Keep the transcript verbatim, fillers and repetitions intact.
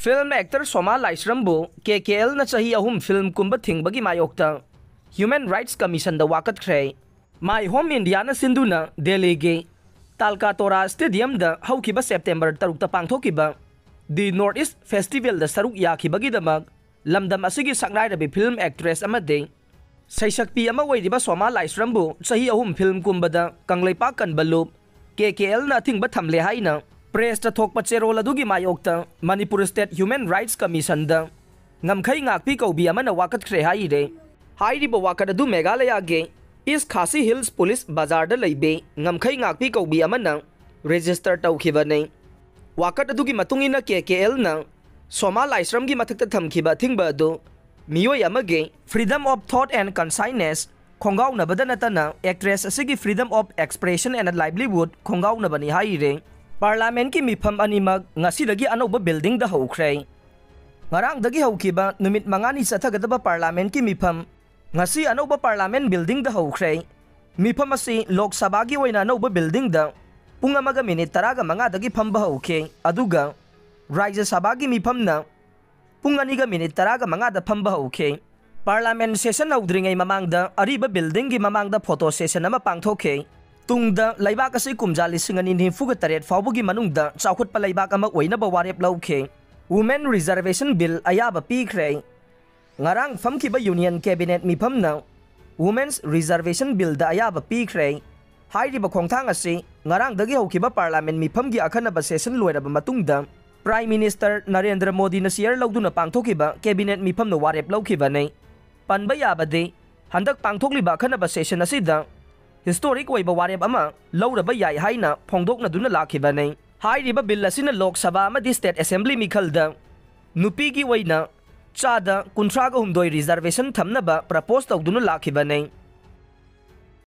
Film actor ꯁꯣꯃꯥ ꯂꯥꯏꯁ꯭ꯔꯝꯕꯨ ꯀꯦ ꯀꯦ ꯑꯦꯜꯅ ꯆꯍꯤ ꯑꯍꯨꯝ film ꯀꯨꯝꯕ ꯊꯤꯡꯕꯒꯤ ꯃꯥꯌꯣꯛꯇ Human Rights Commissionꯗ ꯋꯥꯀꯠꯈ꯭ꯔꯦ꯫ My Home Indiaꯅ ꯁꯤꯟꯗꯨꯅ ꯗꯦꯜꯂꯤꯒꯤ ꯇꯥꯜꯀꯥꯇꯣꯔꯥ Stadiumꯗ ꯍꯧꯈꯤꯕ September ꯇꯔꯨꯛꯇ ꯄꯥꯡꯊꯣꯛꯈꯤꯕ The North East Festivalꯗ ꯁꯔꯨꯛ ꯌꯥꯈꯤꯕꯒꯤꯗꯃꯛ ꯂꯝꯗꯝ ꯑꯁꯤꯒꯤ ꯁꯛꯅꯥꯏꯔꯕꯤ film actress ꯑꯃꯗꯤ ꯁꯩꯁꯛꯄꯤ ꯑꯃ ꯑꯣꯏꯔꯤꯕ ꯁꯣꯃꯥ ꯂꯥꯏꯁ꯭ꯔꯝꯕꯨ ꯆꯍꯤ ꯑꯍꯨꯝ film ꯀꯨꯝꯕꯗ ꯀꯪꯂꯩꯄꯥꯛ ꯀꯟꯕ ꯂꯨꯞ ꯀꯦ ꯀꯦ ꯑꯦꯜꯅ ꯑꯊꯤꯡꯕ ꯊꯝꯂꯦ ꯍꯥꯏꯅ pressꯇ ꯊꯣꯛꯄ ꯆꯦꯔꯣꯜ ꯑꯗꯨꯒꯤ ꯃꯥꯌꯣꯛꯇ Manipur State Human Rights Commissionꯗ ꯉꯝꯈꯩ ꯉꯥꯛꯄꯤ ꯀꯧꯕꯤ ꯑꯃꯅ ꯋꯥꯀꯠꯈ꯭ꯔꯦ ꯍꯥꯏꯔꯦ꯫ ꯍꯥꯏꯔꯤꯕ ꯋꯥꯀꯠ ꯑꯗꯨ ꯃꯦꯘꯥꯂꯌꯥꯒꯤ East Khasi Hills Police Bazarꯗ ꯂꯩꯕꯤ ꯉꯝꯈꯩ ꯉꯥꯛꯄꯤ ꯀꯧꯕꯤ ꯑꯃꯅ register ꯇꯧꯈꯤꯕꯅꯤ꯫ ꯋꯥꯀꯠ ꯑꯗꯨꯒꯤ ꯃꯇꯨꯡ ꯏꯟꯅ ꯀꯦ ꯀꯦ ꯑꯦꯜꯅ ꯁꯣꯃꯥ ꯂꯥꯏꯁ꯭ꯔꯝꯒꯤ ꯃꯊꯛꯇ ꯊꯝꯈꯤꯕ ꯑꯊꯤꯡꯕ ꯑꯗꯨ ꯃꯤꯑꯣꯏ ꯑꯃꯒꯤ freedom of thought and conscience ꯈꯣꯡꯒꯥꯎꯅꯕꯗ ꯅꯠꯇꯅ actress ꯑꯁꯤꯒꯤ freedom of expression and livelihood ꯈꯣꯡꯒꯥꯎꯅꯕꯅꯤ ꯍꯥꯏꯔꯦ꯫ Parliamentꯀꯤ ꯃꯤꯐꯝ ꯑꯅꯤꯃꯛ ꯉꯁꯤꯗꯒꯤ ꯑꯅꯧꯕ buildingꯗ ꯍꯧꯈ꯭ꯔꯦ꯫ ꯉꯔꯥꯡꯗꯒꯤ ꯍꯧꯈꯤꯕ ꯅꯨꯃꯤꯠ ꯃꯉꯥꯅꯤ ꯆꯠꯊꯒꯗꯕ Parliamentꯀꯤ ꯃꯤꯐꯝ ꯉꯁꯤ ꯑꯅꯧꯕ Parliament buildingꯗ ꯍꯧꯈ꯭ꯔꯦ꯫ ꯃꯤꯐꯝ ꯑꯁꯤ ꯂꯣꯛ ꯁꯚꯥꯒꯤ ꯑꯣꯏꯅ ꯑꯅꯧꯕ buildingꯗ ꯄꯨꯡ ꯑꯃꯒ ꯃꯤꯅꯤꯠ ꯇꯔꯥꯒ ꯃꯉꯥꯗꯒꯤ ꯐꯝꯕ ꯍꯧꯈꯤ, ꯑꯗꯨꯒ ꯔꯥꯖ꯭ꯌ ꯁꯚꯥꯒꯤ ꯃꯤꯐꯝꯅ ꯄꯨꯡ ꯑꯅꯤꯒ ꯃꯤꯅꯤꯠ ꯇꯔꯥꯒ ꯃꯉꯥꯗ ꯐꯝꯕ ꯍꯧꯈꯤ꯫ Parliament session ꯍꯧꯗ꯭ꯔꯤꯉꯩ ꯃꯃꯥꯡꯗ ꯑꯔꯤꯕ buildingꯒꯤ ꯃꯃꯥꯡꯗ photo session ꯑꯃ ꯄꯥꯡꯊꯣꯛꯈꯤ꯫ ꯇꯨꯡꯗ ꯂꯩꯕꯥꯛ ꯑꯁꯤ ꯀꯨꯝꯖꯥ ꯂꯤꯁꯤꯡ ꯑꯅꯤ ꯅꯤꯐꯨꯒ ꯇꯔꯦꯠ ꯐꯥꯎꯕꯒꯤ ꯃꯅꯨꯡꯗ ꯆꯥꯎꯈꯠꯄ ꯂꯩꯕꯥꯛ ꯑꯃ ꯑꯣꯏꯅꯕ ꯋꯥꯔꯦꯞ ꯂꯧꯈꯤ꯫ Women Reservation Bill ꯑꯌꯥꯕ ꯄꯤꯈ꯭ꯔꯦ꯫ ꯉꯔꯥꯡ ꯐꯝꯈꯤꯕ Union Cabinet ꯃꯤꯐꯝꯅ Women's Reservation Billꯗ ꯑꯌꯥꯕ ꯄꯤꯈ꯭ꯔꯦ꯫ ꯍꯥꯏꯔꯤꯕ ꯈꯣꯡꯊꯥꯡ ꯑꯁꯤ ꯉꯔꯥꯡꯗꯒꯤ ꯍꯧꯈꯤꯕ Parliament ꯃꯤꯐꯝꯒꯤ ꯑꯈꯟꯅꯕ session ꯂꯣꯏꯔꯕ ꯃꯇꯨꯡꯗ Prime Minister ꯅꯔꯦꯟꯗ꯭ꯔ ꯃꯣꯗꯤꯅ chair ꯂꯧꯗꯨꯅ ꯄꯥꯡꯊꯣꯛꯈꯤꯕ Cabinet ꯃꯤꯐꯝꯅ ꯋꯥꯔꯦꯞ ꯂꯧꯈꯤꯕꯅꯤ꯫ ꯄꯟꯕ ꯌꯥꯕꯗꯤ, ꯍꯟꯗꯛ ꯄꯥꯡꯊꯣꯛꯂꯤꯕ ꯑꯈꯟꯅꯕ session ꯑꯁꯤꯗ historic ꯑꯣꯏꯕ ꯋꯥꯔꯦꯞ ꯑꯃ ꯂꯧꯔꯕ ꯌꯥꯏ ꯍꯥꯏꯅ ꯐꯣꯡꯗꯣꯛꯅꯗꯨꯅ ꯂꯥꯛꯈꯤꯕꯅꯤ꯫ ꯍꯥꯏꯔꯤꯕ bill ꯑꯁꯤꯅ ꯂꯣꯛ ꯁꯚꯥ ꯑꯃꯗꯤ State Assembly ꯃꯤꯈꯜꯗ ꯅꯨꯄꯤꯒꯤ ꯑꯣꯏꯅ ꯆꯥꯗ ꯀꯨꯟꯊ꯭ꯔꯥꯒ ꯍꯨꯝꯗꯣꯏ reservation ꯊꯝꯅꯕ propose ꯇꯧꯗꯨꯅ ꯂꯥꯛꯈꯤꯕꯅꯤ꯫